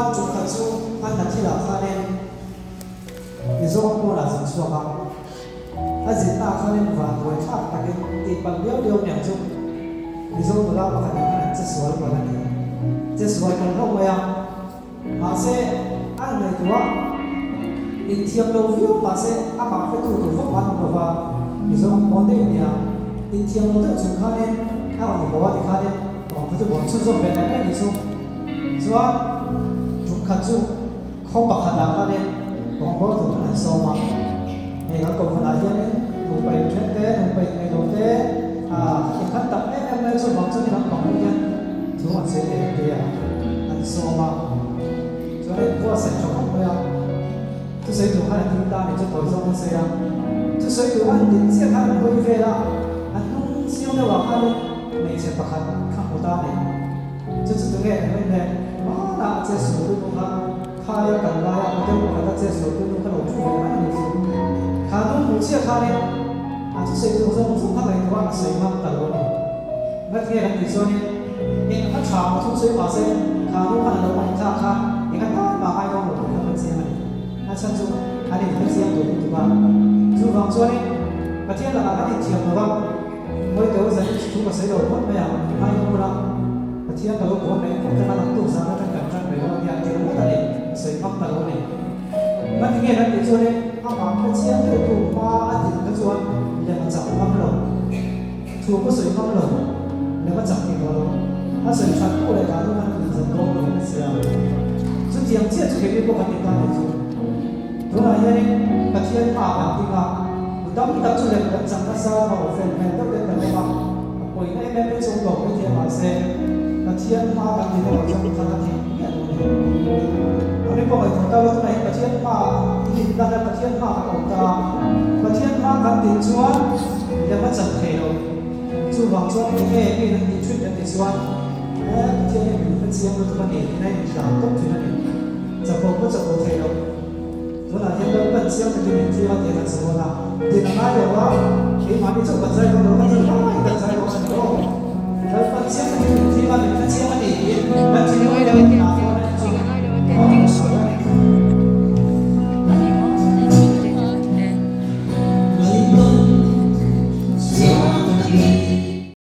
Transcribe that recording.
Chuan ṭum khat chu a hna thilah khanin Mizo pawnah zin chhuak a, a zinnaah khanin vanduai thlak takin tihpalh liau liau niang chu Mizo nula pakhat in khan an che sual palh a ni. Che sual palh hlauh mai a. Mahse, a ngaihtuah inthiam lo viau mahse amah hretu tur vak an awm lo va, Mizo pawn daih nia inthiam lo deuh chung khanin a rawn haw a ti khanin rawn chu bawn chhunzawm ve leh mai a ni chu. Chuan tum khat chu khaw pakhatah khanin rawngbâwl tur khan an sâwm a, hei kan kohhranah hianin nupa inthen te, nupa inngeih lo te, khati khan tak em em mai chu vang chuanin an bang hian thu an sawi thei ang tia an sâwm a. Chuan a inbuatsaih tha khawp mai a, thusawi tur khan a ding ta a ni chu tawi zawk an sawi a, thusawi tur an din chiah khan an hawi vel a, a hnung siam deuhah khanin hmeichhe pakhat kha hmu ta a ni. Chu chu tunge kan rin le? Hmanah a che sual tu nu kha khaia kal laia hotel pakhata che sual tu nu kha lo thu ve mai a ni chu. Kha nu hmuh chiah khanin a thusawi tur zawng zawng kha ngaihtuah a sawi ngam ta lo a ni. Ngatnge kan tih chuanin eng a tha maw thusawi mah se kha nu khan a lo ngaihthlak kha eng atan mah ngai dawn lo tih kha ka chiang a ni. A chhan chu an inhre chiang tur lutuk a. Chuvang chuanin Pathian lakah kan inthiam lo va. Hawiteu zanin chu thu ka sawi lo phawt mai ang, ngai ka hmun a, Pathian ka lo buai mai phawt ang a, naktuk zan atang kan tan mai dawn nia ti ringawt a ni, ka sawi ngam ta lo a ni. Ngati nge kan tih chuanin amah hre chiang deuh tu hma a din kha chuan lem a chak ngam lo, thu ka sawi ngam lo, lem a chak thei tawh lo, a sawi that pawh leh dah duh khan a inzawm dawn lo a sia. Chutiang chiah chu keini pawh kan ti ta nih chu. Tunah hianin Pathian hma kan ding a, nu tam tak chu lem kan chang nasa a, aw fel hmel deuh deuh kan awm a, a pawina em em te chu awm lo mai thei a, mahse Pathian hma kan din erawh chuan khat a theih miah lo a ni. Ani pawh ngaihtuah ta lo, tunah hian Pathian hma i din dan a, Pathian hma kan awm ta a, Pathian hma kan din chuan lem a chan thei lo. Chuvang chuan eng nge mi an tih thin kan tih chuan, E, Pathian hian min hre chiang lutuk a ni tiin a inhlan tawp thin a ni. Chapo pawh chapo thei lo. Tunah hian Lalpan chiang takin min thlir a tih kan sawi dawn a, din a ngai lo a, keimahni chauh kan zai dawn lo, kan zai lai kan zai dawn a ni aw. Lalpan chiang.